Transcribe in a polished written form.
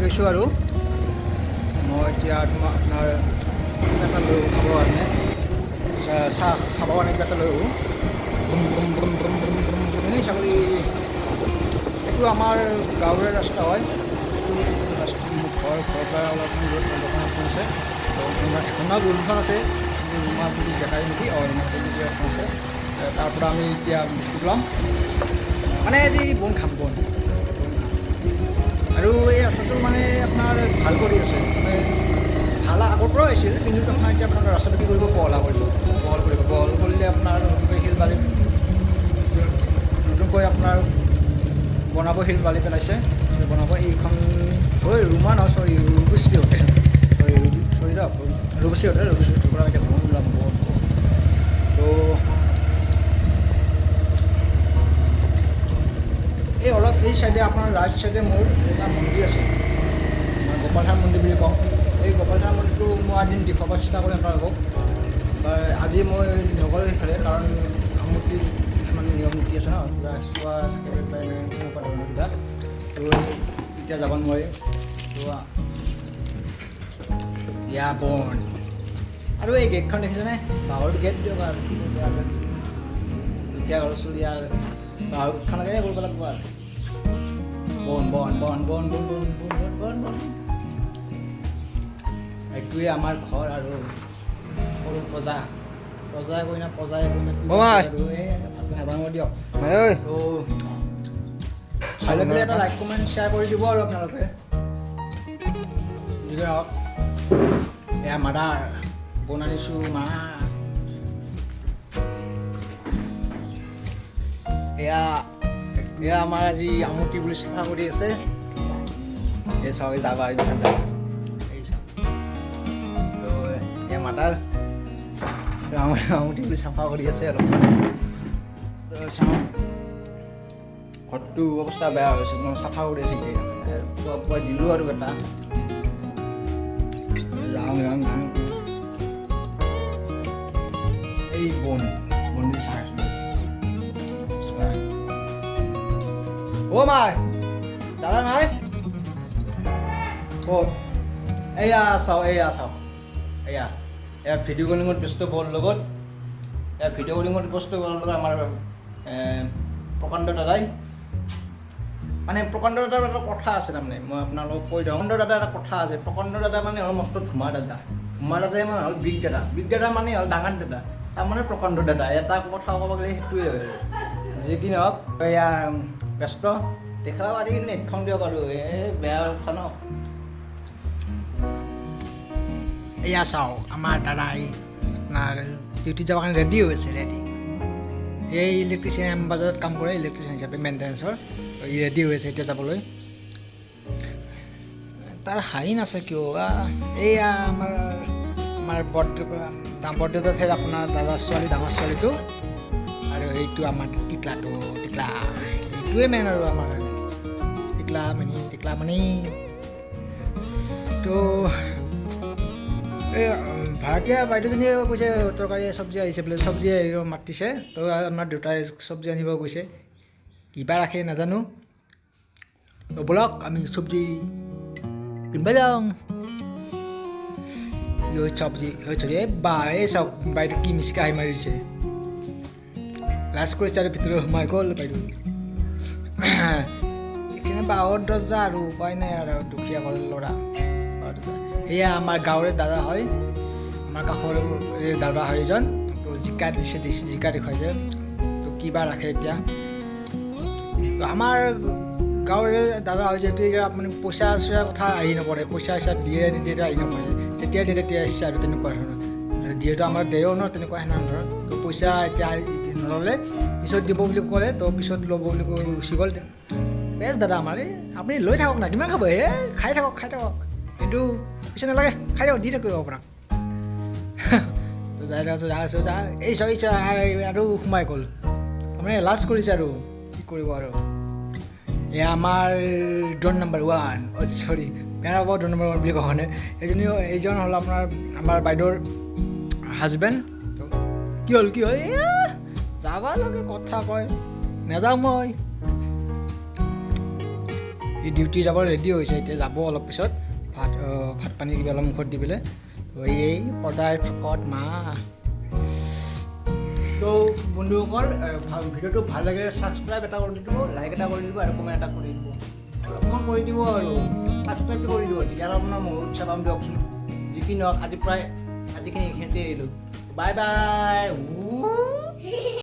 গৈছোঁ আৰু মই এতিয়া তোমাৰ আপোনাৰ কিবা এটা লৈ খাবৰ কাৰণে, চাহ খাবৰ কাৰণে কিবা এটা লৈ আহোঁ। Boom boom boom boom boom boom boom. এই ছাগলী। এইটো আমাৰ গাঁৱৰে ৰাস্তা হয়। এইটো ৰাস্তা মোৰ ঘৰৰ পৰা অলপমান দূৰত দোকান এখন আছে। এখন নহয়, বহুতকেইখন আছে। কিন্তু ৰুমা বুলি বেকাৰী নেকি, অঁ, ৰুমা বুলি এখন আছে। তাৰ পৰা আমি এতিয়া বিস্কুট ল'ম, মানে আজি বন খাম, বন বন খাম। আৰু এই ৰাস্তাটো মানে আপোনাৰ ভাল কৰি আছে, মানে ভাল আগৰ পৰাও আছিল, কিন্তু আপোনাৰ এতিয়া আপোনাৰ ৰাস্তাটো কি কৰিব, বহলা কৰিব, বহল কৰিব। বহল কৰিলে আপোনাৰ নতুনকৈ শিল বালি, নতুনকৈ আপোনাৰ বনাব, শিল বালি পেলাইছে, বনাব। এইখন ঐ ৰুমা নহয়, চৰি, ৰূপশ্ৰী হোটেল, চৰি চৰি দিয়ক, ৰূপশ্ৰী হোটেল। ৰূপশ্ৰী হোটেলৰ পৰা এতিয়া বন ওলাম, বন। তো এই অলপ এই চাইডে আপোনাৰ ৰাইট চাইডে মোৰ এটা মন্দিৰ আছে, মই গোপালথান মন্দিৰ বুলি কওঁ। এই গোপালথান মন্দিৰটো মই এদিন দেখুৱাব চেষ্টা কৰিম আপোনালোকক। বা আজি মই নগ'লো সেইফালে, কাৰণ আমতি কিছুমান নিয়ম নীতি আছে ন, কিবা চোৱা থাকে, কিবা তেনেকুৱা ধৰণৰ কিবা। তো এতিয়া যাব নোৱাৰিম। তো ইয়া বন আৰু এই গেটখন দেখিছেনে? বাঁহৰ গেট দিয়ক আৰু কি কৰিব আৰু, দুখীয়া ঘৰৰ চলি আৰু বাঁহৰ গেটখনকে কৰিব লাগিব আৰু। বন বন বন বন বন বন বন বন বন বন। এইটোৱে আমাৰ ঘৰ আৰু সৰু প্ৰজা, প্ৰজাই কইনা, প্ৰজাই কইনা কি বমাই। আৰু এই ভালকৈ নাজানো দিয়ক। ঐ। তো ভাল লাগিলে এটা লাইক, কমেণ্ট, শ্বেয়াৰ কৰি দিব আৰু আপোনালোকে যিকি নহওক। এয়া মাদাৰ বনাই দিছোঁ মা। এয়া এয়া আমাৰ আজি আমতি বুলি চাফা কৰি আছে। এই চাওক, এই যাবা, এই যাবা, এই চাওক। তো এয়া মাদাৰ, তো আমাৰ আমতি বুলি চাফা কৰি আছে আৰু। তো চাওঁ, ঘৰটো অৱস্থা বেয়া হৈছে, মই চাফা কৰি আছে এতিয়া। পুৱা পুৱা দিলোঁ আৰু এটা। যাওঁ যাওঁ যাওঁ। এই বন বন চাই আছোঁ। অ' মাই দাদা নাই ক'ত? এয়া চাওঁ, এয়া চাওক, এয়া এয়া ভিডিঅ' কলিঙত ব্যস্ত বল লগত, এয়া ভিডিঅ' কলিঙত ব্যস্ত বলৰ লগত আমাৰ প্ৰকাণ্ড দাদাই। মানে প্ৰকাণ্ড দাদাৰ এটা কথা আছে, তাৰমানে মই আপোনালোকক কৈ দিওঁ। প্ৰকাণ্ড দাদাৰ এটা কথা আছে। প্ৰকাণ্ড দাদা মানে হ'ল মস্ত ধুমা দাদা। ধুমা দাদাই মানে হ'ল বিগ দাদা। বিগ দাদা মানে হ'ল ডাঙৰ দাদা, তাৰমানে প্ৰকাণ্ড দাদা। এটা কথা ক'ব গ'লে সেইটোৱে হয় আৰু যি কি নহওক, এয়া ব্যস্ত দেখাব পাৰি নেটখন দিয়ক আৰু এই বেয়া কথা ন। এয়া চাওক, আমাৰ দাদাই আপোনাৰ ডিউটি যাবৰ কাৰণে ৰেডি হৈ আছে, ৰেডি। এই ইলেক্ট্ৰিচিয়ান, বজাৰত কাম কৰে ইলেক্ট্ৰিচিয়ান হিচাপে, মেইনটেনেঞ্চৰ। ই ৰেডি হৈ আছে এতিয়া যাবলৈ। তাৰ হাঁহি নাছে কিয়? এইয়া আমাৰ বৰদেউতাৰ ঠাইত আপোনাৰ দাদাৰ ছোৱালী, ডাঙৰ ছোৱালীটো। আৰু এইটো আমাৰ টিকলাটো, টিকলা এইটোৱে মেইন আৰু আমাৰ কাৰণে, টিকলা মানি, টিকলা মানি। তো এই ভাড়াতীয়া বাইদেউজনীয়ে কৈছে তৰকাৰী চব্জি আহিছে বোলে, চব্জি আহিব মাতিছে। তো আমাৰ দেউতাই চব্জি আনিব গৈছে, কিবা ৰাখে নাজানো। তো ব'লক, আমি চব্জি কিনিব যাওঁ। চব্জি চব্জি। এই বা, এই চাওক, বাইদেউ কি মিচিকা আহি মাৰিছে, লাজ কৰিছে আৰু ভিতৰত সোমাই গ'ল বাইদেউ। এইখিনি বাঁহৰ দৰ্জা আৰু উপায় নাই আৰু, দুখীয়া ঘৰৰ ল'ৰা, বাঁহৰ দৰ্জা। এয়া আমাৰ গাঁৱৰে দাদা হয়, আমাৰ কাষৰ এই দাদা হয় এজন। তো জিকা দিছে, দিছে জিকা দেখুৱাইছে। তো কিবা ৰাখে এতিয়া। তো আমাৰ গাঁৱৰে দাদা হয় যিহেতু এতিয়া আপুনি পইচা চইচাৰ কথা আহি নপৰে। পইচা চইচা দিয়ে নিদিয়ে আহি নপৰে, যেতিয়া দিয়ে তেতিয়া ইচ্ছা আৰু তেনেকুৱা ধৰণৰ। আৰু যিহেতু আমাৰ দেও ন, তেনেকুৱা সেনেকুৱা ধৰণৰ। তো পইচা এতিয়া নল'লে পিছত দিব বুলি ক'লে, তো পিছত ল'ব বুলি কৈ গুচি গ'ল। বেছ দাদা আমাৰ, এই আপুনি লৈ থাকক না, কিমান খাব, এই খাই থাকক, খাই থাকক, কিন্তু পইচা নালাগে, খাই থাকক, দি থাকিব আপোনাক। তো যাই আছোঁ, যাই আছোঁ, যা। এই চাওঁ, এই চাওঁ, আৰু সোমাই গ'ল। তাৰমানে লাজ কৰিছে আৰু কি কৰিব আৰু। এয়া আমাৰ ডন নাম্বাৰ ওৱান, অ' চৰি, বেয়া নাপাব ডন নাম্বাৰ ওৱান বুলি কোৱা কাৰণে। এইজনীও, এইজন হ'ল আপোনাৰ আমাৰ বাইদেউৰ হাজবেণ্ড। তো কি হ'ল, কি হ'ল? এ যাব লাগে, কথা কয়, নাযাওঁ মই। ডিউটি যাব ৰেডি হৈছে, এতিয়া যাব অলপ পিছত। ভাত পানী কিবা অলপ মুখত দি পেলাই। তো এই পৰ্দাৰ ফাকত মা। তো বন্ধুসকল, ভিডিঅ'টো ভাল লাগিলে ছাবস্ক্ৰাইব এটা কৰি দিব, লাইক এটা কৰি দিব আৰু কমেণ্ট এটা কৰি দিব, অলপমান কৰি দিব আৰু ছাবস্ক্ৰাইবটো কৰি দিব, তেতিয়া আপোনাৰ ময়ো উৎসাহ পাম দিয়কচোন। যি কি নহওক, আজি প্ৰায় আজিখিনি এইখিনিতে এৰিলোঁ। Bye bye.